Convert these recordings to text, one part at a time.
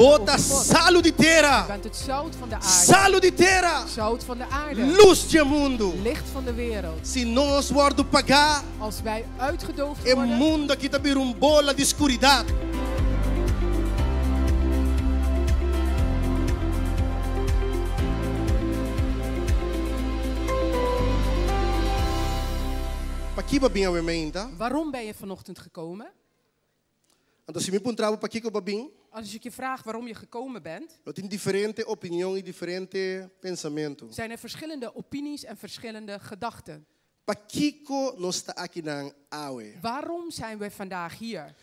Bo ta over God. salu di U tera. bent het zout van de aarde. Salu di tera. Zout van de aarde. Lus di mundu. Licht van de wereld. Si nos wòrdu pagá, Als wij uitgedoofd e worden, mundu aki ta bira un bola di skuridat. Pakiko bo a bin awe mainta? Waarom ben je vanochtend gekomen? Anto si mi puntra bo pakiko bo a bin, Als ik je vraag waarom je gekomen bent, lo tin diferente opinion i diferente pensamentu. zijn er verschillende opinies en verschillende gedachten. Pakiko nos ta akinan awe? Waarom zijn we vandaag hier?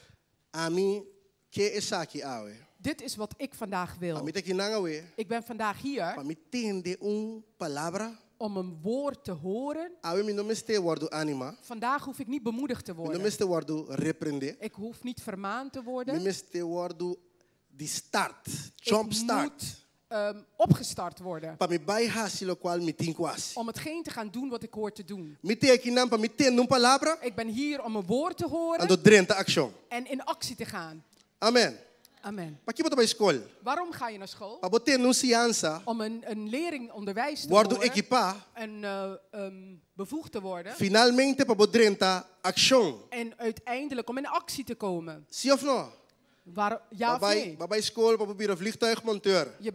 Ami ke esaki awe. Dit is wat ik vandaag wil. Ami ta akinan awe Ik ben vandaag hier pa mi tende un palabra. om een woord te horen. Awe mi no mester wòrdu animá. Vandaag hoef ik niet bemoedigd te Mi no worden. mester wòrdu reprendé. Ik hoef niet vermaand te Mi worden. mester wòrdu di start, Ik jump start. moet opgestart worden Pa mi bai hasi lokual mi tin ku hasi. om hetgeen te gaan doen wat ik hoor te doen. Mi t'ei akinan pa mi tende un palabra, Ik ben hier om een woord te horen anto drenta akshon. en in actie te gaan. Amen. Amen. Pakiko bo ta bai skol? Waarom ga je naar school? Pa bo tende un siñansa, Om een lering onderwijs te wòrdu horen ekipá, en bevoegd te worden. finalmente pa bo drenta akshon. En uiteindelijk om in actie te komen. Si òf no? Waar, ja of Bo a bai, nee? bo a bai skol pa bo bira vliegtuigmonteur. Je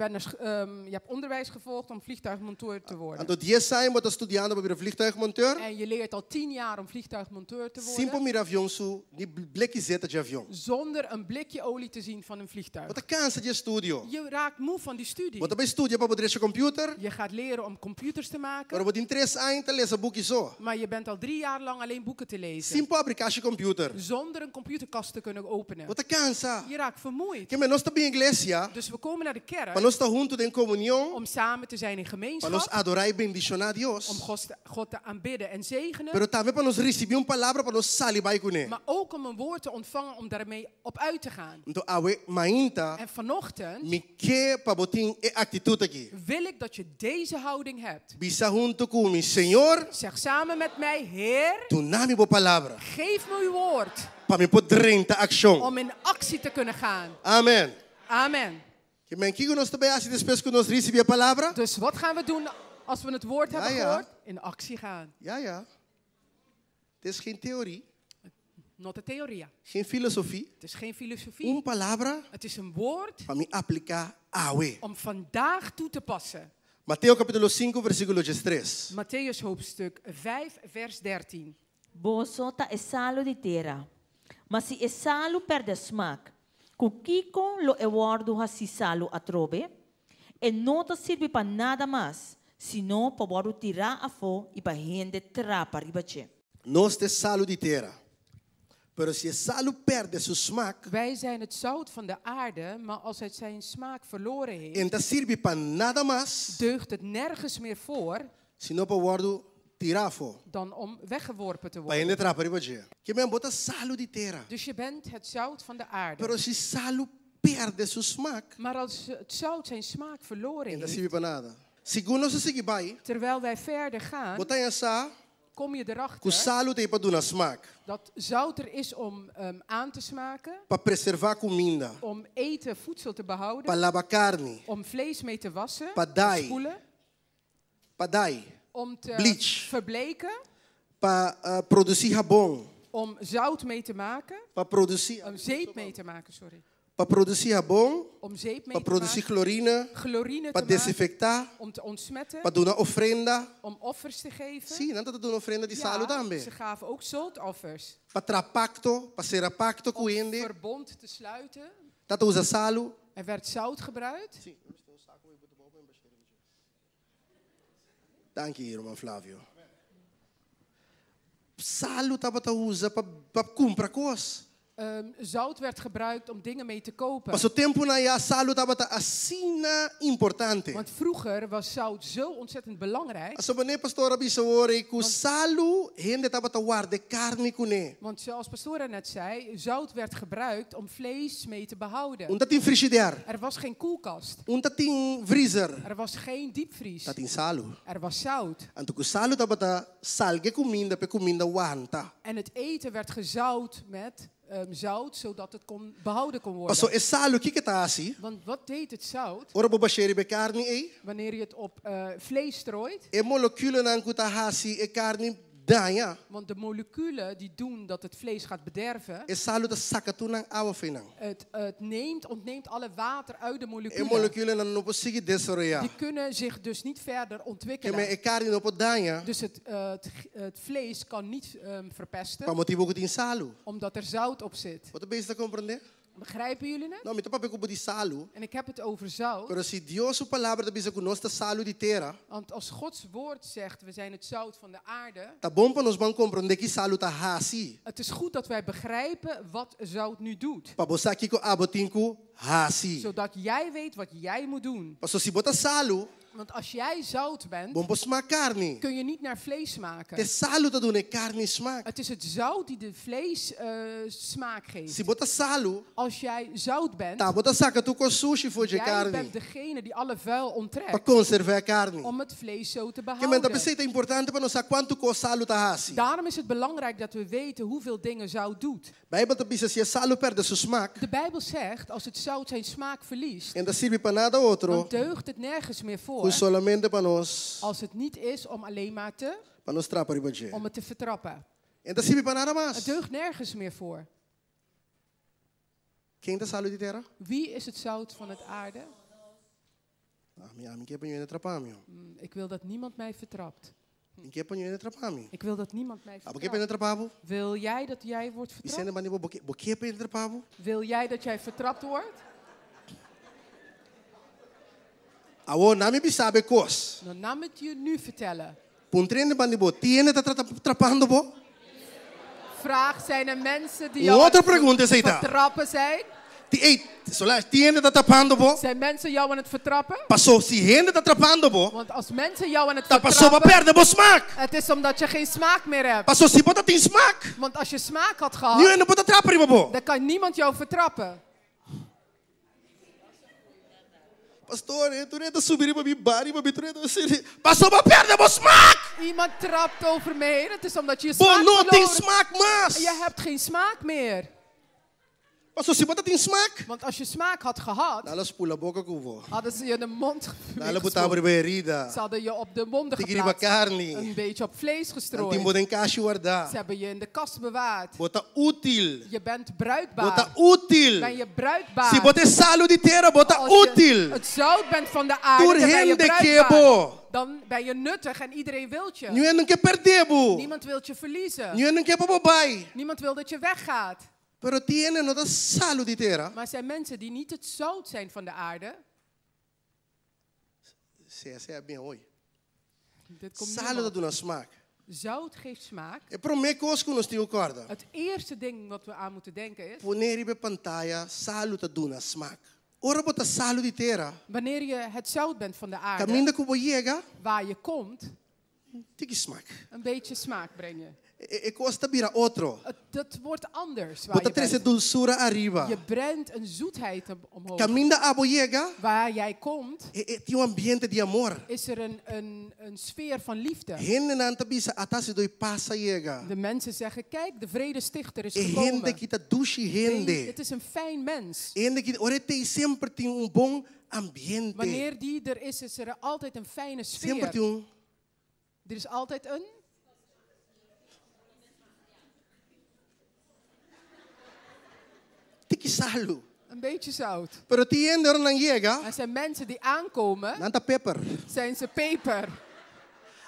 hebt onderwijs gevolgd om vliegtuigmonteur te worden. Anto 10 aña bo ta studiando pa bira vliegtuigmonteur. En je leert al 10 jaar om vliegtuigmonteur te Sin por worden. mira avion su ni bleki zeta di avion. Zonder een blikje olie te zien van een vliegtuig. Bo ta kansa di estudio. Je raakt moe van die studie. Bo ta bai studia pa bo drecha computer. Je gaat leren om computers te maken. Pero bo tin 3 aña ta lesa buki so. Maar je bent al 3 jaar lang alleen boeken te lezen. Sin por habri kashi computer. Zonder een computerkast te kunnen openen. Bo ta kansa. Je raakt vermoeid. Ke men nos ta bin iglesia. Dus we komen naar de kerk. Pa nos ta huntu den komunion. Om samen te zijn in Pa gemeenschap. nos adorá i bendishoná Dios. Om God te aanbidden en zegenen. Pero tambe pa nos risibí un palabra pa nos sali bai kuné. Maar ook om een woord te ontvangen om daarmee op uit te gaan. Anto awe mainta. En vanochtend Mi ke pa bo tin e aktitut aki. wil ik dat je deze houding hebt. Bisa huntu ku mi, Señor. Zeg samen met mij, Heer, Duna mi bo palabra. geef me uw woord. Pa mi por drenta akshon. Om in actie te kunnen gaan. Amen. Amen. Ke men kiko nos ta bai hasi despues ku nos risibí e palabra? Dus wat gaan we doen als we het woord Ja, hebben ja. gehoord? In actie gaan. Ja, ja. Het is geen theorie. Not de theorie. Geen filosofie. Het is geen filosofie. Un palabra Het is een woord pa mi apliká awe. om vandaag toe te passen. Mateo kapítulo 5, versíkulo 13. Mattheüs hoofdstuk 5, vers 13. Boso ta e salu di tera. Ma si e salu pèrdè smak, ku kiko lo e wòrdu hasí salu atrobe? E no ta sirbi pa nada mas, sino pa wòrdu tirá afó i pa hende trapa riba dje. Nos ta e salu di tera. Pero si e salu pèrdè su smak, Wij zijn het zout van de aarde, maar als het zijn smaak verloren heeft, e n' ta sirbi pa nada mas, deugt het nergens meer voor sino pa wòrdu tirá afó. dan om weggeworpen te Pa worden. hende trapa riba dje. Ke men bo ta salu di tera. Dus je bent het zout van de aarde. Pero si salu pèrdè su smak, Maar als het zout zijn smaak verloren e n' ta heeft, sirbi pa nada. Segun nos ta sigui bai, terwijl wij verder gaan, bo ta haña sa kom je ku erachter salu t'ei pa duna smak, dat zout er is om aan te smaken, pa preservá kuminda, om eten, voedsel te behouden, pa laba karni, om vlees mee te wassen, Pa te dye. spoelen, pa dye, om te Bleach. verbleken, pa produsí habon, om zout mee te maken, pa produsí, om zeep mee te maken, sorry. pa produsí habon, Om zeep mee pa te produsí maken, chlorine, chlorine pa te maken, desinfektá, om te ontsmetten, pa duna ofrenda. om offers te geven. Sí, nan ta duna ofrenda di Ja, salu tambe. ze gaven ook zultoffers. Pa traha pakto, pa sera pakto ku Om hende. verbond te sluiten. Tabata usa salu. Er werd zout gebruikt. Sí. Danki, ruman Flavio. Salu tabata usa pa pa kumpra kos. Zout werd gebruikt om dingen mee te kopen. Paso tempunan ei salu tabata asina importante. Want vroeger was zout zo ontzettend belangrijk. Paso manera pastor a bisa awor ku salu hende tabata warda karni kuné. Want zoals pastoor net zei, zout werd gebruikt om vlees mee te behouden. Un tatin frigidaire. Er was geen koelkast. Un tatin vriezer. Er was geen diepvries. Tatin salu. Er was zout. Anto ku salu tabata salga e kuminda pa e kuminda wanta. En het eten werd gezout met zout, zodat het behouden kon worden. Paso e salu kiko e ta hasi? Want wat deed het zout? Ora bo bash'é riba e karni ei, Wanneer je het op vlees strooit, e molekülenan ku ta hasi e karni daña, want de moleculen die doen dat het vlees gaat bederven, e salu ta saka tur nan awa fo'i nan. het ontneemt alle water uit de E moleculen. molekülenan no por sigui desaroyá. Die kunnen zich dus niet verder Ke men ontwikkelen. e karni no por daña, Dus het vlees kan niet verpesten, pa motibu ku tin salu. omdat er zout op zit. Bo ta bezig ta komprondé? Begrijpen jullie het? No, mi ta papia ku bo di salu. En ik heb het over zout. Pero si Dios su palabra ta bisa ku nos ta salu di tera, Want als Gods woord zegt, we zijn het zout van de aarde. ta bon pa nos ban komprondé ki salu ta hasi. Het is goed dat wij begrijpen wat zout nu doet. Pa bo sa kiko abo tin ku hasi. Zodat jij weet wat jij moet doen. Paso si bo ta salu, Want als jij zout bent, bo no por sma karni. kun je niet naar vlees smaken. Te salu ta duna e karni smaak. Het is het zout die de vlees smaak geeft. Si bo ta salu, Als jij zout bent, ta bo ta saka tur kos sushi for di jij karni. bent degene die alle vuil Pa onttrekt konservá karni. om het vlees zo te Ke men ta behouden. p'esei ta importante pa nos sa kuantu kos salu ta hasi. Daarom is het belangrijk dat we weten hoeveel dingen zout doet. Beibel ta bisa si e salu pèrdè su smaak, De Bijbel zegt, als het zout zijn smaak verliest, e n' ta sirbi pa nada otro, dan deugt het nergens meer voor. ku solamente pa nos, Als het niet is om alleen maar te, pa nos trapa riba dje. om het te vertrappen. E n' ta sirbi pa nada mas. Het deugt nergens meer voor. Ken ta salu di tera? Wie is het zout van het aarde? Ami, ami n' ke pa niun hende trapa mi. Ik wil dat niemand mij vertrapt. Mi n' ke pa niun hende trapa mi. Ik wil dat niemand mij Abo ke pa vertrapt. hende trapa bo? Wil jij dat jij wordt I vertrapt? sende bani bo, bo ke pa hende trapa bo? Wil jij dat jij vertrapt wordt? Awor, laga mi bisa bo kos. Dan laat me het je nu vertellen. Puntra hende banda di bo, tin hende ta trapando bo? Vraag, zijn er mensen die Un jou otro aan het pregunta esei ta. vertrappen zijn? Ti, ei, Solange, tin hende ta trapando bo? Zijn mensen jou aan het vertrappen? Paso, si hende ta trapando bo, Want als mensen jou aan het ta paso bo a vertrappen, pèrdè bo smaak. het is omdat je geen smaak meer hebt. Paso, si bo tatin smaak, Want als je smaak had niun gehad, hende no por ta trapa riba bo. dan kan niemand jou vertrappen. Pastor, eh, tur hende ta subi riba mi, baha riba mi, tur hende ta subi. Paso bo a pèrdè bo smaak. Iemand trapt over me heen, het is omdat je je Bo smaak no tin verloren smaak mas. Je hebt geen smaak meer. Paso si bo tatin smaak, Want als je smaak had gehad, nan lo spula boka ku bo. hadden ze je de mond Nan lo buta bo gespoeld. riba herida. Ze hadden je op de wonden Tiki riba geplaatst. karni. Een beetje op vlees Nan gestrooid. tin bo den kashi wardá. Ze hebben je in de kast bewaard. Bo ta útil. Je bent Bo bruikbaar. ta útil. Ben je bruikbaar. Si bo ta e salu di tera, bo ta Als je útil. het zout bent van de aarde, Tur dan ben je hende bruikbaar. ke bo. Dan ben je nuttig en iedereen wilt je. Niun hende no ke pèrdè bo. Niemand wil je verliezen. Niun hende no ke pa bo bai. Niemand wil dat je weggaat. Pero tin hende no ta salu di tera. Maar er zijn mensen die niet het zout zijn van de aarde. Sea, sea bien hoy. Dit komt Salu ta niemand. duna smaak. Zout geeft smaak. E promé kos ku nos tin ku kòrda. Het eerste ding wat we aan moeten denken is, Pone riba pantaya, salu ta duna smaak. Ora bo ta salu di tera. wanneer je het zout bent van de aarde, Kaminda ku bo yega, waar je komt, tiki smaak. een beetje smaak brengen. E, e kos ta bira otro. Dat wordt anders waar Bo ta je trese bent. dulsura ariba. Je brengt een zoetheid omhoog. Kaminda abo yega, Waar jij komt, e, e, tin un ambiente di amor. is er een sfeer van liefde. Hendenan ta bisa ata Hasido di Pas a yega. De mensen zeggen, kijk, de vredestichter is E hende gekomen. aki ta dushi Nee, hende. het is een fijn mens. E hende aki, ora e t'ei semper tin un bon ambiente. Wanneer die er is, is er altijd een fijne Semper sfeer. tin un Er is altijd een... tiki salu. Een beetje zout. Pero tin hende ora nan yega, Er zijn mensen die aankomen, nan ta peper. zijn ze peper.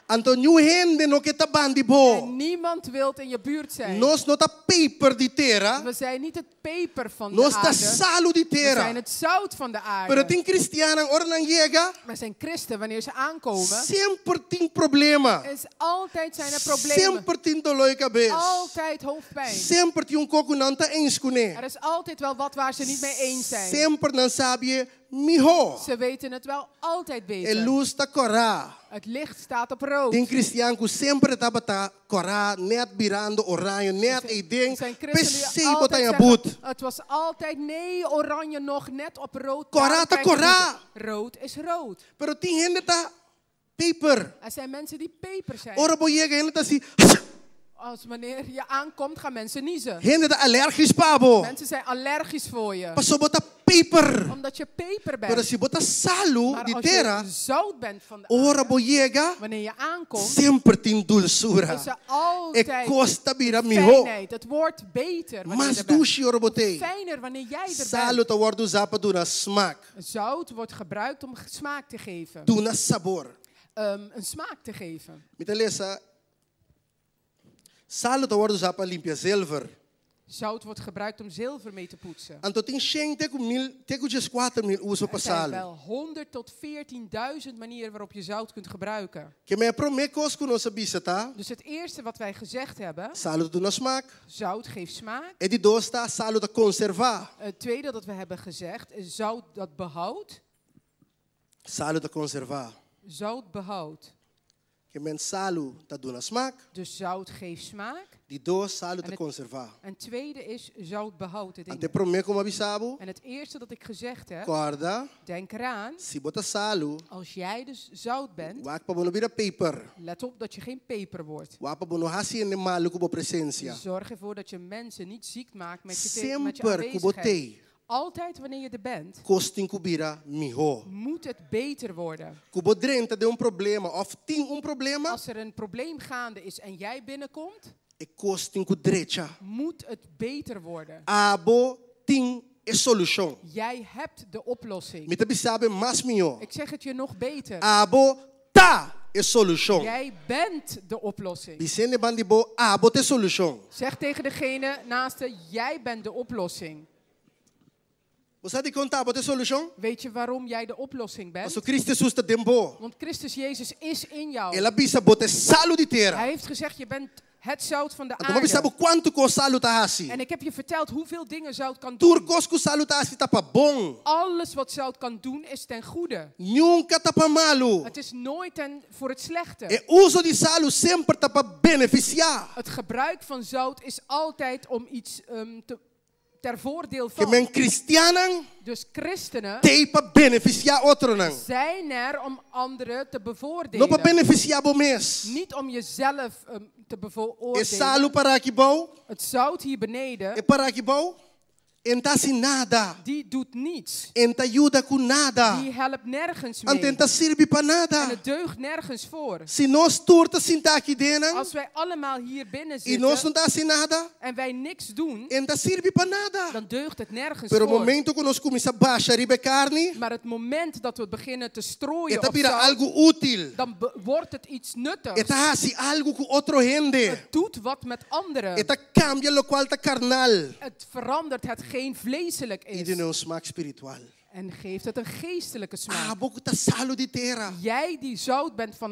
Anto niun hende no ke ta band'i bo. En niemand wil in je buurt zijn. Nos no ta peper di tera, We zijn niet het peper van de nos ta aarde. salu di We zijn tera. het zout van de Pero aarde. tin kristiannan ora nan yega, Maar zijn christen, wanneer ze aankomen, semper tin problema. is altijd zijn er problemen. Semper tin doló di kabes. Altijd hoofdpijn. Semper tin un kos ku nan n' ta eens kuné. Er is altijd wel wat waar ze niet mee eens zijn. Semper nan sabi mihó. Ze weten het wel altijd E beter. lus ta kòrá. Het licht staat op rood. Tin kristian ku semper tabata kòrá, net birando oranje, net e Er den, zijn christenen die p'esei altijd bo ta haña zeggen, but. het was altijd nee, oranje nog, net op rood. Kòrá Daarom ta krijg je kòrá. boete. Rood is rood. Pero tin hende ta peper. Er zijn mensen die peper zijn. Ora bo yega hende ta hasi. Als wanneer je aankomt, gaan mensen niezen. Hende ta alérgiko pa bo. Mensen zijn allergisch voor je. Paso bo ta peper. Omdat je peper Pero bent. si bo ta salu Maar di als tera, je zout bent van de ora aarde, bo yega, wanneer je aankomt, semper tin dulsura. is er E altijd kos ta bira mihó. fijnheid. Het wordt beter wanneer Mas je er bent. dushi ora bo t'ei. Fijner wanneer jij er Salu bent. ta wòrdu usá pa duna smaak, Zout wordt gebruikt om smaak te geven. duna sabor. Een smaak te geven. Mi ta lesa, salu ta wòrdu usá pa limpia zilver. Zout wordt gebruikt om zilver mee te poetsen. Anto tin 100 te ku mil, te ku 14.000 uso pa Er zijn salu. wel 100 tot 14.000 manieren waarop je zout kunt gebruiken. Ke men e promé kos ku nos a bisa ta, Dus het eerste wat wij gezegd hebben, salu ta duna smaak. zout geeft smaak. E di dos ta, salu ta konservá. Het tweede dat we hebben gezegd, is zout dat behoudt. Salu ta konservá. Zout behoudt. Ke men salu ta duna smaak. Dus zout geeft smaak. Di dos, salu En ta het- konservá. En tweede is, zout behoudt de Anto dingen. promé ku m'a bisa bo, En het eerste dat ik gezegd heb, kòrda, denk eraan, si bo ta salu, als jij dus zout bent, wak pa bo no bira peper. let op dat je geen peper wordt. Wak pa bo no hasi hende malu ku bo presensia. Zorg ervoor dat je mensen niet ziek maakt met je, met je Semper ku bo aanwezigheid. t'ei, Altijd wanneer je er bent, kos tin ku bira mihó. moet het beter worden. Ku bo drenta den un problema òf tin un problema, Als er een probleem gaande is en jij binnenkomt, e kos tin ku drecha. moet het beter worden. Abo tin e solushon. Jij hebt de oplossing. Mi ta bisa bo mas mihó. Ik zeg het je nog beter. Abo ta e solushon. Jij bent de oplossing. Bisa hende band'i bo, abo ta e solushon. Zeg tegen degene naast je, jij bent de oplossing. Bo sa dikon ta abo ta e solushon? Weet je waarom jij de oplossing bent? Paso Kristu Hesus ta den bo. Want Christus Jezus is in jou. El a bisa bo ta salu di tera. Hij heeft gezegd, je bent het zout van de Anto m'a bisa aarde. bo kuantu kos salu ta hasi. En ik heb je verteld hoeveel dingen zout kan doen. Tur kos ku salu ta hasi ta pa bon. Alles wat zout kan doen is ten goede. Nunka ta pa malu. Het is nooit voor het slechte. E uso di salu semper ta pa benefisiá. Het gebruik van zout is altijd om iets ter voordeel Ke van. men kristiannan Dus christenen t'ei pa benefisiá otronan. zijn er om anderen te No pa bevoordelen. benefisiá bo mes. Niet om jezelf te E bevoordelen. salu pará aki bou, Het zout hier beneden, e pará aki bou, e n' ta hasi nada. die doet niets. E n' ta yuda ku nada. Die helpt nergens Anto mee. e n' ta sirbi pa En nada. het deugt nergens voor. Si nos tur ta sintá aki den, Als wij allemaal hier binnen i nos zitten no ta hasi nada, en wij niks doen, e n' ta sirbi pa nada. dan deugt het nergens Pero voor. momento ku nos kuminsá basha riba karni, Maar het moment dat we beginnen te strooien e ta op bira zout, algu útil. dan wordt het iets nuttigs. E ta hasi algu ku otro hende. Het doet wat met anderen. E ta kambia lokual ta karnal. Het verandert hetgeen vleeselijk I is. dun'é un smaak spiritual. En geeft het een geestelijke smaak. Abo ku ta salu di tera. Jij die zout bent van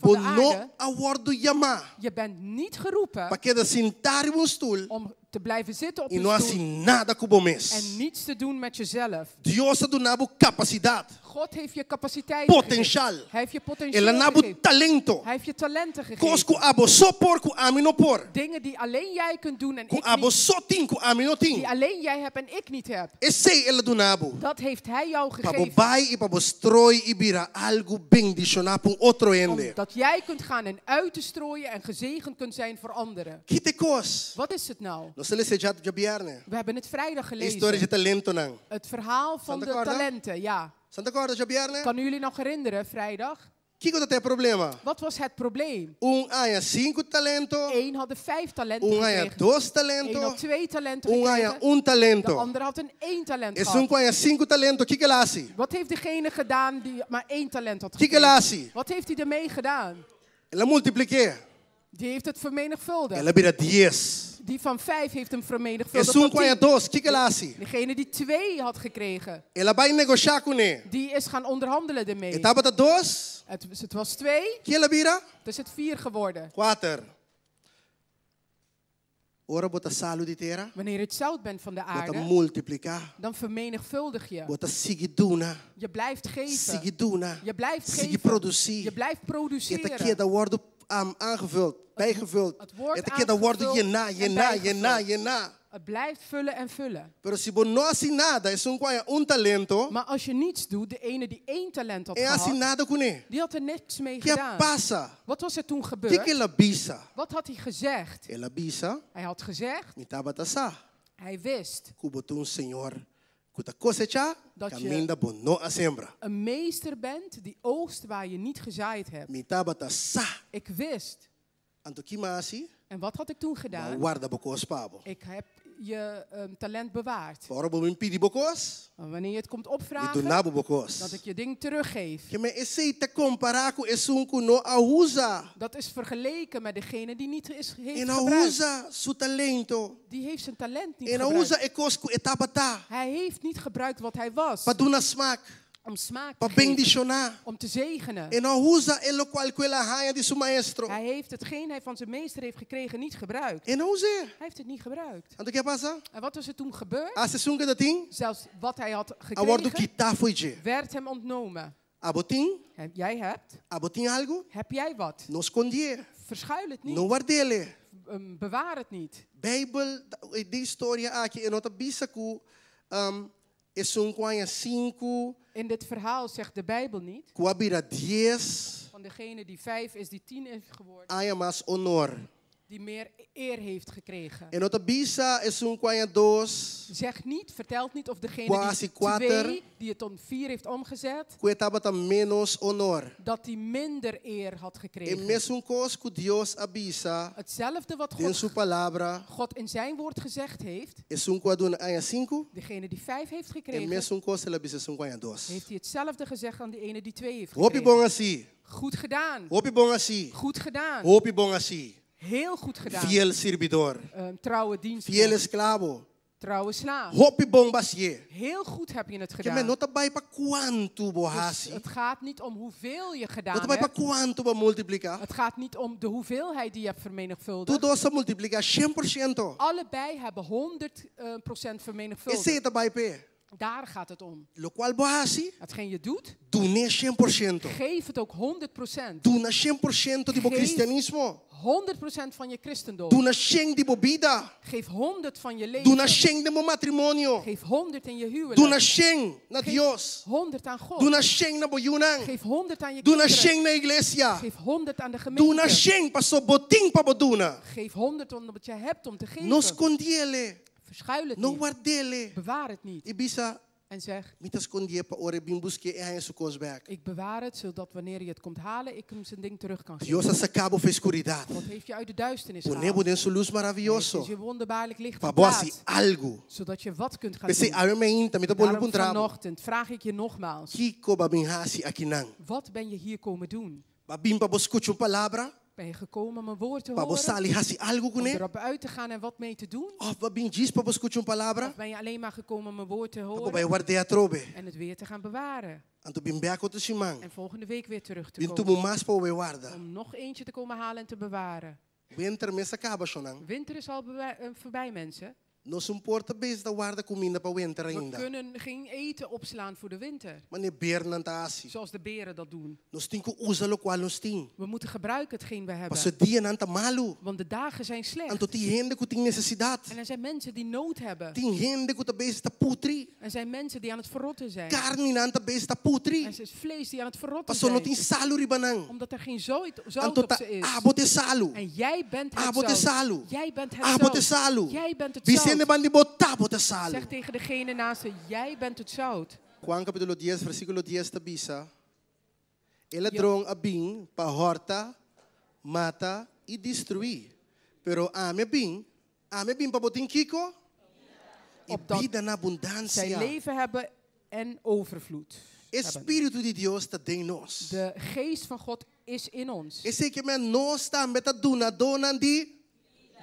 Bo de no aarde, a wòrdu yamá. je bent niet geroepen Pa keda sintá riba un stul om te blijven zitten op i een no hasi stoel nada ku bo mes. en niets te doen met jezelf. Dios a duna bo kapasidat, God heeft je capaciteit Potential. gegeven. Hij heeft je potentieel El a duna bo gegeven. talento. Hij heeft je talenten Kos gegeven. ku abo so por ku ami no por. Dingen die alleen jij kunt doen en Ku ik abo niet. so tin ku ami no Die tin. alleen jij hebt en ik niet heb. Esei el a duna bo. Dat heeft hij jou Pa bo gegeven. bai i pa bo stroi i bira algu bendishoná pa un otro hende. Omdat jij kunt gaan en uit te strooien en gezegend kunt zijn voor anderen. Ki ta e kos? Wat is het nou? Nos a les'é djabièrnè. We hebben het vrijdag E historia gelezen. di talentonan. Het verhaal van Santa de Corda? talenten, ja. Bo ta kòrda djabièrnè? Kan u jullie nog herinneren, vrijdag? Kiko tabata e problema? Wat was het probleem? Un a haña sinku talento, Eén had de vijf talenten un a haña gekregen. dos Eén talento, had twee talenten un a haña gekregen. un De talento. ander had een één talent Esun gehad. ku a haña sinku talento, kiko el a hasi? Wat heeft degene gedaan die maar één talent had Kiko gekregen? el a hasi? Wat heeft hij ermee gedaan? El a multiplik'é. Die heeft het vermenigvuldigd. El a bira 10. Die van vijf heeft hem vermenigvuldigd Esun tot ku a haña 10. dos, kiko el a hasi? Degene die twee had gekregen, El a bai negoshá kuné. die is gaan onderhandelen ermee. E tabata dos, Het was twee, ki el a bira? het is het vier geworden. 4. Ora bo ta salu di tera, Wanneer het zout bent van de bo ta aarde, multipliká. dan vermenigvuldig je. Bo ta sigui duna, Je blijft geven. sigui duna, Je blijft sigui geven. produsí. Je blijft E ta produceren. keda wòrdu aangevuld, bijgevuld. Het wordt E ta keda wòrdu aangevuld yená, en yená, yená, bijgevuld. yená. Het blijft vullen en vullen. Pero si bo no hasi nada, esun ku a haña un talento, Maar als je niets doet, de ene die één talent had e n' hasi gehad, nada kuné. die had er niks mee Kiko a gedaan. pasa? Wat was er toen Kiko gebeurd? el a bisa? Wat had hij gezegd? El a bisa, Hij had gezegd, mi tabata sa, hij wist ku bo ta un Señor, ku ta kosechá, Dat je- kaminda bo no a sembra. een meester bent die oogst waar je niet gezaaid hebt. Mi tabata sa. Ik wist. Anto ki m'a hasi? En wat had ik toen M'a gedaan? warda bo kos pa bo. Ik heb je talent bewaard. Ora bo bin pidi bo kos, Maar wanneer je het komt mi opvragen, duna bo bo kos. dat ik je ding teruggeef. Ke men esei ta kompará ku esun ku no a usa. Dat is vergeleken met degene die niet is, heeft E no gebruikt. usa su talento. Die heeft zijn talent niet E no gebruikt. usa e kos ku e tabata. Hij heeft niet gebruikt wat hij was. Pa duna smaak, Om smaak te pa geven. bendishoná. Om te zegenen. E no usa e lokual ku el a haña di su maestro. Hij heeft hetgeen hij van zijn meester heeft gekregen niet gebruikt. E no us'é. Hij heeft het niet gebruikt. Anto ki a pasa? En wat is er toen gebeurd? Asta esun ku tabatin, Zelfs wat hij had a wòrdu gekregen, kitá fo'i dje. werd hem ontnomen. Abo tin, En jij hebt, abo tin algu? heb jij wat? No skond'é, Verschuil het niet. no ward'é. Bewaar het niet. Beibel, den e historia aki, e no ta bisa ku esun ku a haña 5, In dit verhaal zegt de Bijbel niet ku a bira 10, van degene die 5 is, die 10 is geworden, a haña mas honor. die meer eer heeft gekregen. E no ta bisa esun ku a haña 2, Zeg niet, vertelt niet of degene Quasi die kwater. 2, die het om 4 heeft omgezet, ku e tabata ménos honor. dat die minder eer had E gekregen. mesun kos ku Dios a bisa, Hetzelfde wat den God, su palabra, God in zijn woord gezegd heeft, esun ku a duna a haña 5, degene die 5 heeft e gekregen, mesun kos el a bisa esun ku a haña 2. heeft hij hetzelfde gezegd aan die ene die 2 heeft Hopi gekregen. bon hasí. Goed gedaan. Hopi bon hasí. Goed gedaan. Hopi bon hasí. Heel goed gedaan. Fiel sirbidó. Trouwe dienst. Fiel esklabo. Trouwe slaaf. Hopi bon b'a hasié. Heel goed heb je het Ke men gedaan. no ta bai pa kuantu bo Dus hasi. het gaat niet om hoeveel je No gedaan ta bai pa hebt. kuantu bo a multipliká. Het gaat niet om de hoeveelheid die je hebt Tur vermenigvuldigd. dos a multipliká 100%. Allebei hebben 100 procent vermenigvuldigd. Esei ta bai p'e. Daar gaat het om. Lokual bo hasi, Hetgeen je doet, dun'é 100%. geef het ook 100%. Duna 100% di bo Geef kristianismo. 100% van je christendom. Duna 100 di bo bida. Geef 100 van je Duna leven. 100 den bo matrimonio. Geef 100 in je Duna huwelijk. 100 na Geef Dios. 100 aan God. Duna 100 na bo yunan. Geef 100 aan je Duna kinderen. 100 na iglesia. Geef 100 aan de Duna gemeente. 100 paso bo tin pa bo duna. Geef 100 omdat je hebt om te No geven. skond'é. Verschuil het No niet. ward'é. Bewaar het niet. I bisa, En zeg, mi ta skond'é pa ora e bin busk'é e haña su kos bèk. ik bewaar het, zodat wanneer je het komt halen, ik hem zijn ding terug kan geven. Dios a saka bo for di skuridat. God heeft je uit de duisternis Pone bo gehaald. den su lus Hij heeft maravioso. je wonderbaarlijk licht Pa bo hasi geplaatst, algu. zodat je wat kunt gaan P'esei doen. awe mainta, mi ta bolbe Daarom puntra bo. vanochtend vraag ik je nogmaals, Kiko bo a bin hasi akinan? wat ben je hier komen doen? B'a bin pa bo skucha un palabra, Ben je gekomen om een woord te pa bo horen? sali hasi algu Om kuné? erop uit te gaan en wat mee te doen? Òf b'a bin djis pa bo skucha un palabra, Of ben je alleen maar gekomen om een woord te pa bo horen bai ward'é atrobe? en het weer te gaan bewaren? Anto bin bèk otro siman. En volgende week weer terug te Bin komen. tuma mas pa bo warda. Om nog eentje te komen halen en te bewaren. Winter mes a kaba, shonnan. Winter is al voorbij, mensen. Nos n' por ta bezig ta warda kuminda pa winter We ainda. kunnen geen eten opslaan voor de winter. Manera bernan ta hasi. Zoals de beren dat doen. Nos tin ku usa lokual nos tin. We moeten gebruiken hetgeen we Paso hebben. dianan ta malu. Want de dagen zijn slecht. Anto tin hende ku tin nesesidat. En er zijn mensen die nood hebben. Tin hende ku ta bezig ta putri. Er zijn mensen die aan het verrotten zijn. Karninan ta bezig ta putri. Er is vlees die aan het verrotten Paso no tin zijn. salu riba nan. Omdat er geen zout Anto op ta ze is. abo ta e salu. En jij bent het Abo ta e zout. salu. Jij bent het Abo ta e zout. salu. Jij bent het Bisa zout. hende band'i bo t'abo ta e salu. Zeg tegen degene naast je, jij bent het zout. Juan kapítulo 10, versíkulo 10 ta bisa. E ladron a bin pa hòrta, mata i destruí. Pero ami a bin, ami a bin pa bo tin kiko? I Opdat bida na Zij abundansia. leven hebben en overvloed. hebben. Spiritu di Dios ta den nos. De geest van God is in ons. Esei ke men nos tambe ta dunadónan di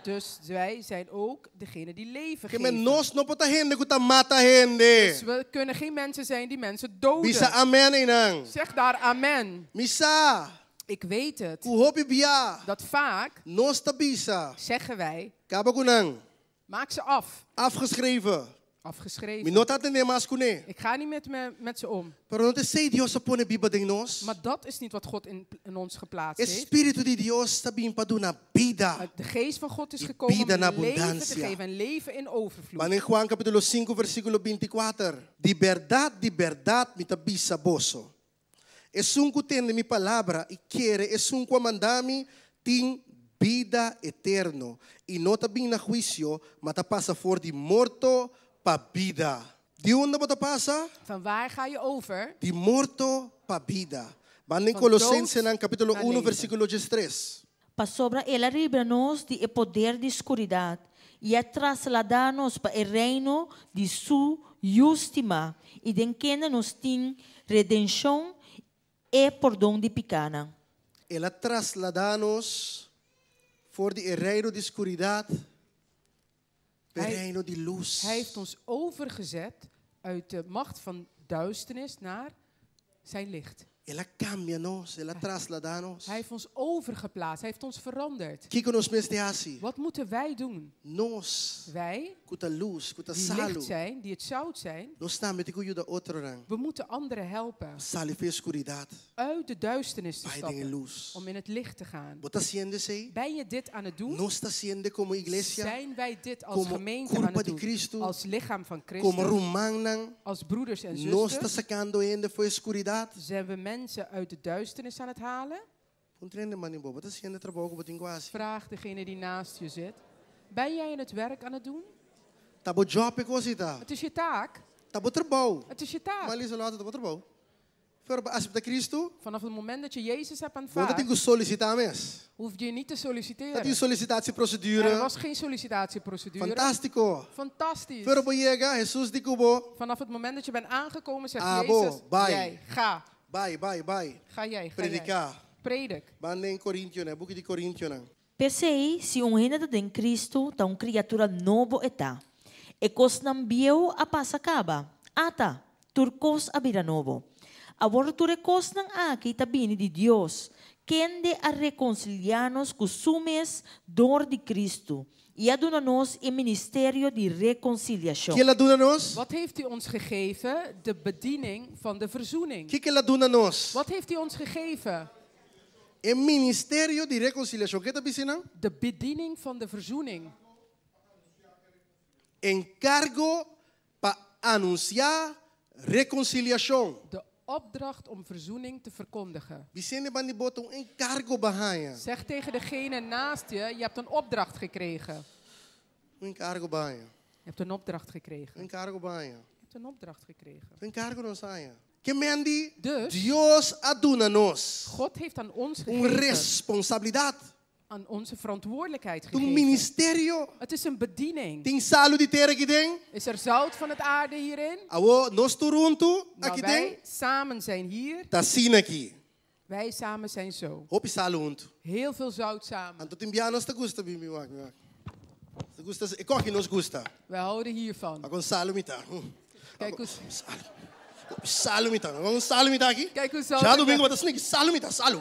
Dus wij zijn ook degene die leven Ke men geven. nos no por ta hende ku ta mata hende. Dus we kunnen geen mensen zijn die mensen doden. Bisa amèn einan. Zeg daar amen. Mi sa, Ik weet het. ku hopi bia, Dat vaak nos ta bisa. zeggen wij, Kaba ku nan. maak ze af. Afgeschreven. Mi Afgeschreven. no ta atendé mas kuné. Ik ga niet met ze om. Pero no ta esei Dios a pone biba den nos. Maar dat is niet wat God in ons geplaatst E heeft. Spiritu di Dios a bin pa duna bida. Maar de geest van God is I gekomen om bida na leven te abundansia. geven en leven in overvloed. Ban den Juan kapítulo 5, versíkulo 24. Di berdat, di berdat, mi ta bisa boso. Esun ku tende mi palabra i kere esun ku a manda mi tin bida eterno i no ta bin na huisio, ma ta pasa for di morto pa bida. Di unda bo ta pasa? Van waar ga je over? Di morto pa bida. Ban den Van Kolosensenan dood kapítulo naar 1, leven. versíkulo 13. Pasobra el a libra nos di e poder di skuridat i a trasladá nos pa e reino di su Yu stimá i den kende nos tin redenshon e pordon di pikánan. El a trasladá nos for di e reino di skuridat pa e reino di lus. Hij heeft ons overgezet uit de macht van duisternis naar zijn licht. El a kambia nos, el a trasladá nos. Hij heeft ons overgeplaatst, hij heeft ons veranderd. Kiko nos mester hasi? Wat moeten wij doen? Nos, Wij, ku ta lus, ku ta die salu. licht zijn, die het zout zijn, Nos tambe tin ku yuda otronan. we moeten anderen helpen Sali for di skuridat, uit de duisternis te bai den stappen, lus. om in het licht te gaan. Bo ta hasiendo esei? Ben je dit aan het doen? Nos ta hasiendo komo iglesia, Zijn wij dit als Como gemeente aan kurpa het di doen? Cristo, Als lichaam van komo Christus, rumannan, als broeders en nos ta zusters? sakando hende for di skuridat. Zijn we mensen uit de duisternis aan het halen? Puntra hende band'i bo, bo ta hasiendo e trabou ku bo tin ku hasi. Vraag degene die naast je zit. Ben jij in het werk aan het doen? Ta bo job e kos ei ta. Het is je taak. Ta bo trabou. Het is je Maar taak. Lisa later ta bo trabou. For di aseptá Cristo, Vanaf het moment dat je Jezus hebt bo no tin aanvaard, ku solisitá mes. hoef je niet te No solliciteren. tin solicitatieprocedure. Er was geen sollicitatieprocedure. Fantástiko. Fantastisch. Pero bo yega, Jesus di ku bo. Vanaf het moment dat je bent aangekomen, zegt Abo, Jezus, bai. jij, ga. Bai, bai, bai. Ga jij, ga jij. Prediká. Predik. Ban den Korintionan, buki di Korintionan. P'esei, si un hende ta den Kristu, ta un kriatura nobo e ta. E kosnan bieu a pasa kaba. Ata, tur kos a bira nobo. Awor tur e kosnan aki ta bini di Dios, kende a rekonsiliá nos ku su mes dor di Kristu, i a duna nos e ministerio di rekonsiliashon. Kiko el a duna nos? Wat heeft hij ons gegeven? De bediening van de verzoening. Kiko el a duna nos? Wat heeft hij ons gegeven? E ministerio di rekonsiliashon. Kiko e ta bisa nan? De bediening van de verzoening. Enkargo pa anunsiá rekonsiliashon. De opdracht om verzoening te verkondigen. Bisa hende band'i bo, un enkargo b'a haña. Zeg tegen degene naast je, je hebt een opdracht gekregen. Un enkargo b'a haña. Je hebt een opdracht gekregen. Un enkargo b'a haña. Je hebt een opdracht gekregen. Un enkargo nos a haña. Ke men di Dus- Dios a duna nos God heeft aan ons un gegeven, responsabilidat, aan onze verantwoordelijkheid un gegeven. ministerio. Het is een bediening. Tin salu di tera aki den? Is er zout van het aarde hierin? Awor, nos tur huntu Nou, aki den? wij samen zijn hier, Ta asina aki. wij samen zijn zo. Hopi salu huntu. Heel veel zout samen. Anto tin bia nos ta gusta bin mi wak mi wak. Ta gusta, e kos aki nos gusta. Wij houden hiervan. Kon salu mi ta. Kijk hoe, Salu. Salu mi ta. Kon salu mi ta aki. Kijk hoe zout Já ik domingo ben. bota sneak salu mi ta, salu.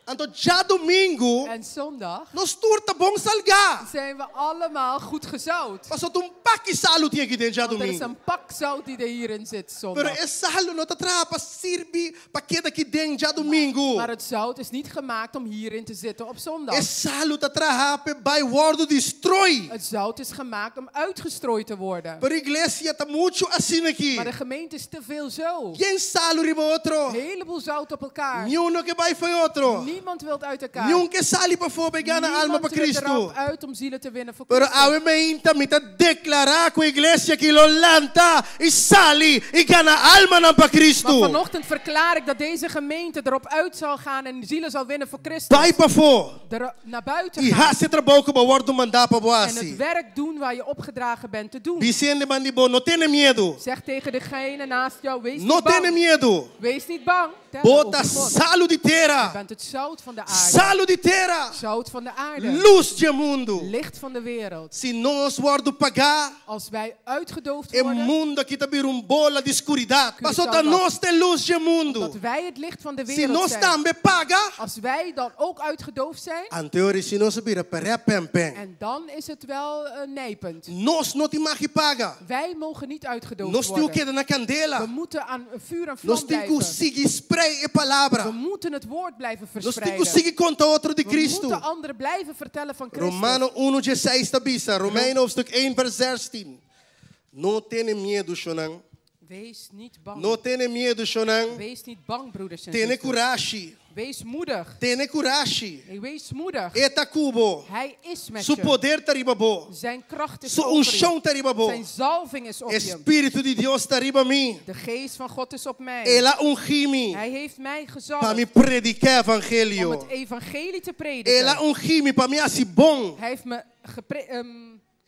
Anto djadumingu En zondag nos tur ta bon salgá. zijn we allemaal goed gezout. Pasó ta un paki salu tin aki den dja Want er is domingu. een pak zout die er hierin zit Pero zondag. e salu no ta trahá pa sirbi pa keda aki den djadumingu. Maar het zout is niet gemaakt om hierin te zitten op zondag. E salu ta trahá pa bai wòrdu destroy. Het zout is gemaakt om uitgestrooid te worden. Pero iglesia ta muchu asina aki. Maar de gemeente is te veel zo. Yen salu riba otro. Een heleboel zout op elkaar. Niun no ke bai fo'i otro. Niemand wil uit elkaar. Niun ke sali pafó bai gana alma pa Niemand wil Cristo. erop uit om zielen te winnen voor Pero Christus. awe mainta mi ta deklará ku e iglesia aki lo lanta i sali i gana almanan pa Maar Cristo. vanochtend verklaar ik dat deze gemeente erop uit zal gaan en zielen zal winnen voor Christus. Bai pafó. Er naar buiten I gaan. hasi e trabou ku bo a wòrdu mandá pa bo En het hasi. werk doen waar je opgedragen bent te doen. Bisa hende band'i bo, no tene miedu. Zeg tegen degene naast jou, wees No niet bang. tene miedu. Wees niet bang. Terra Bo ta over God. salu di Je tera. bent het zout Zout van de aarde. Salu di tera. Zout van de aarde. Lus di mundu. Licht van de wereld. Si nos wòrdu pagá, Als wij uitgedoofd e worden, mundu aki ta bira un bola di skuridat. Paso ta Curaçao nos ta e lus di mundu. dat wij het licht van de Si wereld nos zijn. tambe paga, Als wij dan ook uitgedoofd zijn, anto ora si nos bira pèrèpèmpèn. en dan is het wel nijpend. Nos no tin mag paga. Wij mogen niet uitgedoofd Nos tin ku worden. keda na We kandela. moeten aan vuur en Nos vlam tin ku blijven. sigui sprei e palabra. We moeten het woord blijven Nos tin ku verspreiden. sigui konta otro di We Kristu. moeten anderen blijven vertellen van Christus. Romano 1, 16 ta bisa. Romeinen hoofdstuk 1, vers 16. No tene miedu, shonnan. Wees niet bang. No tene miedu, shonnan. Wees niet bang, broeders en Tene zusters. kurashi. Wees moedig. Tene kurashi. Nee, wees moedig. E ta ku bo. Hij is met Su je. poder ta riba bo. Zijn kracht is Su over je. unshon ta riba bo. Zijn zalving is op je. Spiritu di Dios ta riba mi. De geest van God is op mij. El a ungi mi Hij heeft mij pa gezalfd mi prediká om evangelio. het evangelie te El a prediken. ungi mi pa mi hasi bon. Hij heeft me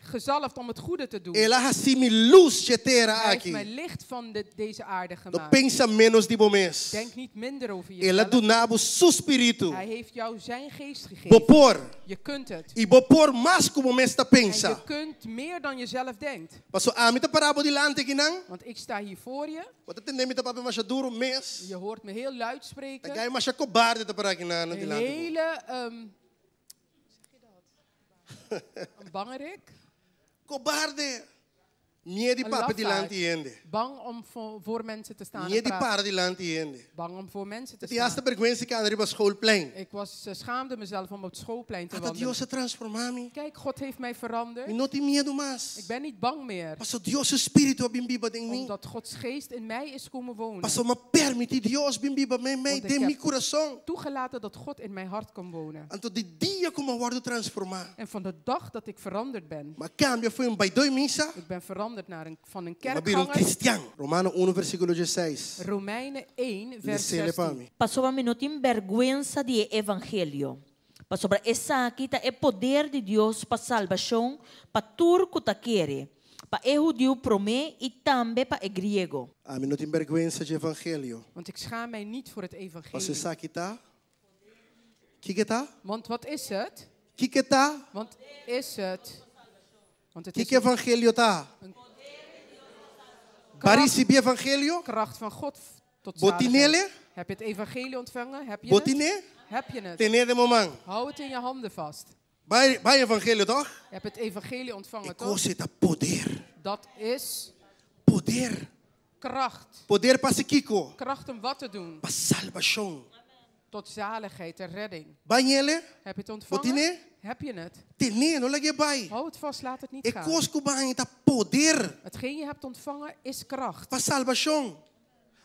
gezalfd om het goede te doen. El a hasi mi lus di e tera Hij heeft mij aki. licht van deze aarde No gemaakt. pensa ménos di bo mes. Denk niet minder over El a jezelf. duna bo su spiritu. Hij heeft jou zijn geest Bo gegeven. por. Je kunt het. I bo por mas ku bo mes ta En je pensa. kunt meer dan jezelf denkt. Paso ami ta pará bo dilanti akinan. Want ik sta hier voor je. Bo ta tende mi ta papia masha duru mes. Je hoort me heel luid Ta spreken. gai masha kobarde ta pará akinan Een dilanti. hele... zeg je dat? Een bangerik. Kobarde. Miedu di Een papia lafaard. dilanti hende. Bang om voor mensen te staan en Miedu di praten. para dilanti hende. Bang om voor mensen te Tin hasta staan. bèrgwensa kana riba schoolplein. Ik schaamde mezelf om op het schoolplein te Ata wandelen. Dios a transformá mi. Kijk, God heeft mij Mi veranderd. no tin miedu mas. Ik ben niet bang meer. Paso Dios su spiritu a bin biba den mi. Omdat Gods geest in mij is komen wonen. Paso m'a permití Dios bin biba meimei Want ik den mi heb kurason. toegelaten dat God in mijn hart kan wonen. Anto di dia ku m'a wòrdu transformá. En van de dag dat ik veranderd ben. M'a kambia fo'i un baido'i misa. Ik ben veranderd van een M'a bira un kerkganger. kristian. Romano 1 versíkulo 16. Romeinen 1, vers Les'é pa 16. mi. Pasobra mi no tin bèrgwensa di evangelio. Pasobra esaki ta e poder di Dios pa salbashon, pa tur ku ta kere, pa e hudiu promé i tambe pa e griego. Ami no tin bèrgwensa di evangelio. Want ik schaam mij niet voor het Paso evangelie. esaki ta? Kiko ta? Want wat is het? Kiko ta? Want is het? Want het is Kiko evangelio ta? kracht, B'a risibí evangelio? kracht van God tot Bo tin'é? zaligheid. Heb je het evangelie ontvangen? Heb je Bo het? tin'é? Heb je het? Ten'é den bo man. Hou het in je handen vast. B'a haña evangelio, toch? Je hebt het evangelie ontvangen, E toch? kos ta poder. Dat is Poder. kracht. Poder pa kiko. Kracht om wat te doen? Pa salbashon. Tot zaligheid, ter redding. B'a hañ'é? Heb je het ontvangen? Bo tin'é? Heb je het? Ten'é, no lag'é bai. Hou het vast, laat het niet E gaan. kos ku b'a haña ta poder. Hetgeen je hebt ontvangen is kracht. Pa salbashon.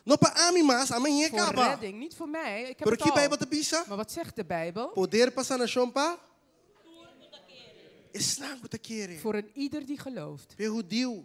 No pa ami mas, ami a hañ'é Voor kaba. redding, niet voor mij. Ik heb Pero het ki al. Beibel ta bisa? Maar wat zegt de Bijbel? Poder pa sanashon pa? Esnan ku ta kere. Voor een ieder die gelooft. P'e hudiu,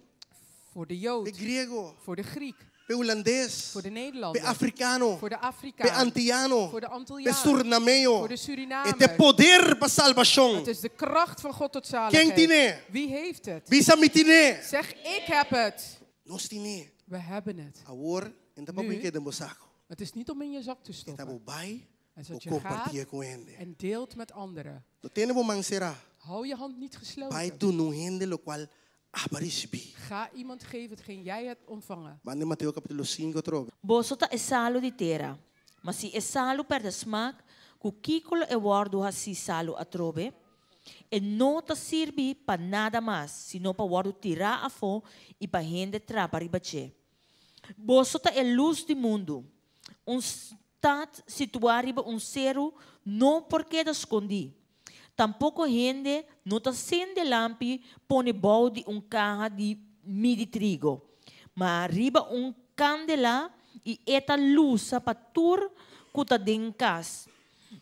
Voor de p'e Jood, griego, voor de Griek, p'e hulandes, voor de p'e Nederlander, afrikano, voor de p'e Afrikaan, antiano, voor de p'e Antilliaan, surinameo. voor de E ta Surinamer. poder pa salbashon. Het is de kracht van God tot zaligheid. Ken tin'é? Wie heeft het? Bisa mi tin'é. Zeg, ik heb het. Nos tin'é. We hebben het. Awor, e n' ta pa Nu. hink'é den bo saku. Het is niet om in je zak te Ta stoppen. bo bai, En bo dat je kompartí gaat ku hende. en deelt met anderen. No tene bo man será. Hou je hand niet Bai gesloten. duna hende lokual abo a risibí. Ga iemand geven hetgeen jij hebt ontvangen. Ban den Mateo kapítulo 5 atrobe. Boso ta e salu di tera. Ma si e salu pèrdè smak, ku kiko lo e wòrdu hasí salu atrobe, e no ta sirbi pa nada mas, sino pa wòrdu tirá afó i pa hende trapa riba dje. Boso ta e lus di mundu. Un stat situá riba un seru no por keda skondí. Tampoko hende no ta sende lampi pone bou di un kaha di midi trigo. Ma riba un kandelá i e ta lusa pa tur ku ta den kas.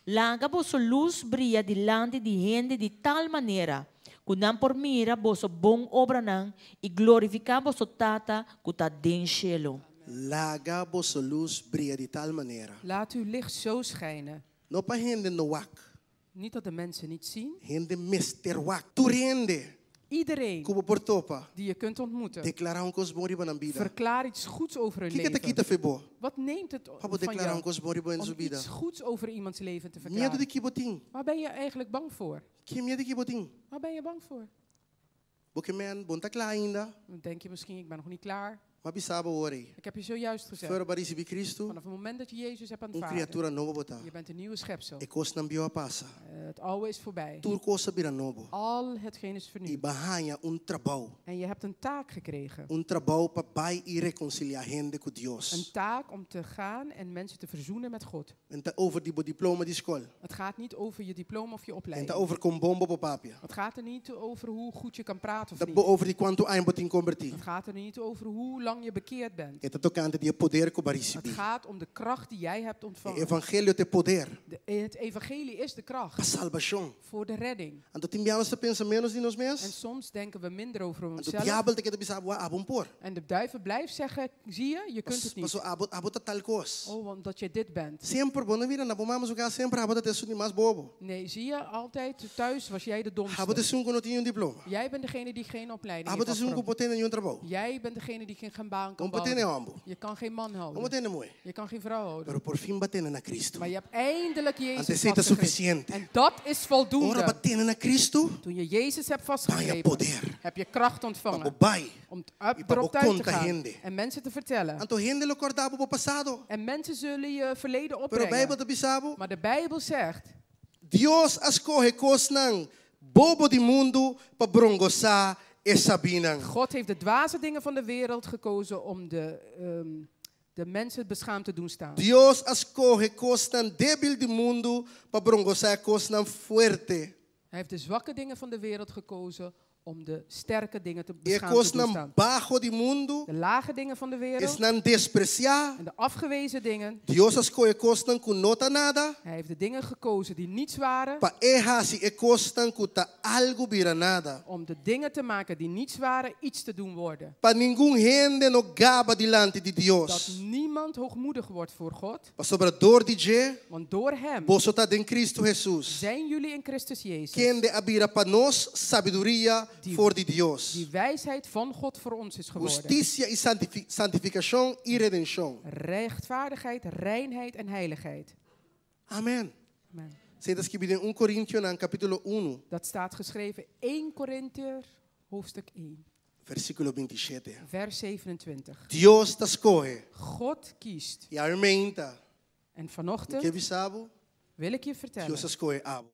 Laga boso lus bria dilanti di hende di tal manera ku nan por mira boso bon obranan i glorifiká boso Tata ku ta den shelu. Laga boso lus bria di tal manera. Laat uw licht zo schijnen. No pa hende no wak. Niet dat de mensen niet zien. Hende mester wak. Tur hende. Iedereen ku bo por topa, die je kunt ontmoeten, deklará un kos bon riba nan bida. Verklaar iets goeds over hun Kiko ta leven. kita fo'i bo? Wat neemt het Pa bo van deklará un jou kos bon riba om su bida. iets goeds over iemands leven te Miedu verklaren? di ki bo tin? Waar ben je eigenlijk bang voor? Ki miedu ki bo tin? Waar ben je bang voor? Bo ke men, bo n' ta kla ainda. Dan denk je misschien, ik ben nog niet klaar. M'a bisa bo awor ei. Ik heb je zojuist gezegd. Ora b'a risibí Kristu, Vanaf het moment dat je Jezus hebt un aanvaard, kriatura nobo bo ta. je bent een nieuwe schepsel. E kosnan bieu a pasa. Het oude is voorbij. Tur kos a bira nobo. Al hetgeen is I vernieuwd. b'a haña un trabou. En je hebt een taak gekregen. Un trabou pa bai i rekonsiliá hende ku Een Dios. taak om te gaan en mensen te verzoenen met God. E n' ta over di bo diploma di skol. Het gaat niet over je diploma of je E n' opleiding. ta over kon bon bo por papia. Het gaat er niet over hoe goed je kan praten of Ta niet. over di kuantu aña bo tin kombertí. Het gaat er niet over hoe lang je bekeerd bent. E ta tokante di e poder ku b'a Het risibí. gaat om de kracht die jij hebt E ontvangen. evangelio ta e poder Het evangelie is de kracht pa salbashon. voor de redding. Anto tin bia nos ta pensa ménos di nos En mes. soms denken we minder over Anto onszelf. diabel ta keda bisa bo, abo n' por. En de duivel blijft zeggen, zie je, je kunt het niet. Paso abo abo ta tal kos. Oh, omdat je dit bent. Semper bo no mira na bo mama su kas semper abo ta esun di mas bobo. Nee, zie je, altijd thuis was jij de Abo ta domste. esun ku no tin un diploma. Jij bent degene die geen opleiding Abo heeft ta esun ku afgerond. por tene niun trabou. Jij bent degene die geen baan kan Bo n' por tene bouwen. hòmber. Je kan geen man Bo n' houden. tene muhé. Je kan geen vrouw houden. Pero por fin b'a tene na Kristu. Maar je hebt eindelijk Anto Jezus esei ta vastgegrepen. sufisiente. En dat is Ora voldoende. b'a tene na Kristu, Toen je Jezus hebt b'a haña vastgegrepen, poder. heb je kracht Pa bo ontvangen bai. om I pa bo erop uit te konta gaan hende. en mensen te vertellen. Anto hende lo kòrda bo bo pasado. En mensen zullen je verleden Pero opbrengen. Beibel ta bisa bo, Maar de Bijbel zegt, Dios a skohe kosnan bobo di mundu pa brongosá e sabínan. God heeft de dwaze dingen van de wereld gekozen om de mensen beschaamd te doen staan. Dios a skohe kosnan débil di mundu pa brongosá kosnan fuerte. Hij heeft de zwakke dingen van de wereld gekozen om de sterke dingen te E beschaamd te doen kosnan staan. baho di mundu, De lage dingen van de wereld esnan despresiá. en de afgewezen dingen. Dios a skohe kosnan ku no ta nada, Hij heeft de dingen gekozen die niets waren, pa e hasi e kosnan ku ta algu bira nada. om de dingen te maken die niets waren, iets te doen worden. Pa ningun hende no gaba dilanti di Dat Dios. niemand hoogmoedig wordt voor God, Pasobra dor di dje, want door hem boso ta den Kristu Hesus. zijn jullie in Christus Jezus. Kende a bira pa nos sabiduria for di Dios. Die wijsheid van God voor ons is geworden. Hustisia i santifikashon i redenshon. Rechtvaardigheid, reinheid en heiligheid. Amen. Amen. Esei ta skibí den 1 Korintionan kapítulo 1, Dat staat geschreven 1 Korinther, hoofdstuk 1, versíkulo 27. vers 27. Dios ta skohe. God kiest. I awe mainta. En Mi vanochtend ke bisa bo, wil ik je vertellen Dios a skohe abo.